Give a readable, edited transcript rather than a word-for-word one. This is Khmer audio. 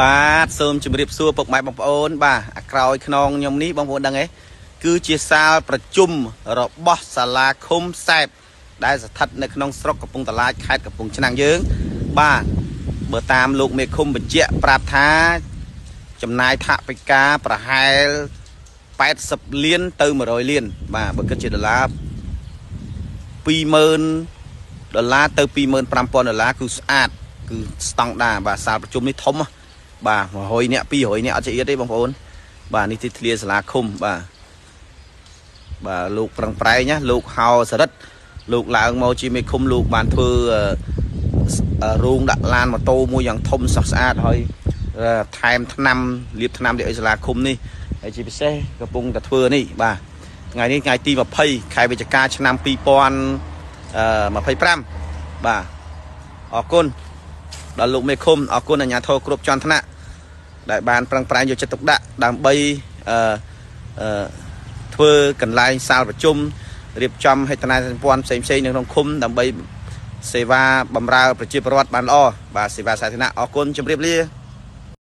បាទសូមជម្រាបសួរពុកម៉ែបងប្អូនបាទអាក្រោយខ្នងខ្ញុំនេះបងប្អូនដឹងទេគឺជាសាលប្រជុំរបស់សាលាឃុំសែបដែលស្ថិតនៅក្នុងស្រុកកំពង់ត្រឡាចខេត្តកំពង់ឆ្នាំងយើង បាទបើតាមលោកមេឃុំបញ្ជាក់ប្រាប់ថាចំណាយថវិកាប្រហែល80លានទៅ100លាន បាទបើគិតជាដុល្លារ20000ដុល្លារទៅ25000ដុល្លារគឺស្អាតគឺស្តង់ដារបាទសាលប្រជុំនេះធំណាស់ បាទ100នាក់200នាក់អត់ចៀតទេបងប្អូន បាទនេះទីធ្លាសាលាឃុំបាទបាទលោកប្រឹងប្រែងណាលោកហោសរិទ្ធលោកឡើងមកជាមេឃុំលោកបានធ្វើអឺរោងដាក់ឡានម៉ូតូមួយយ៉ាងធំស្រស់ស្អាតហើយថែមថ្នាំលាបថ្នាំលាបអីសាលាឃុំនេះហើយជាពិសេសកំពុងតែធ្វើនេះបាទថ្ងៃនេះថ្ងៃទី20ខែវិច្ឆិកាឆ្នាំ2025បាទអរគុណដល់លោកមេឃុំអរគុណអាជ្ញាធរគ្រប់ជាន់ថ្នាក់ ដែលបានប្រឹងប្រែងយកចិត្តទុកដាក់ដើម្បីអឺអឺធ្វើកន្លែងសាលប្រជុំរៀបចំហេតុនាសម្ព័ន្ធផ្សេងផ្សេងៗនៅក្នុងឃុំដើម្បីសេវាបម្រើប្រជាពលរដ្ឋបានល្អបាទសេវាសាធារណៈអរគុណជម្រាបលា។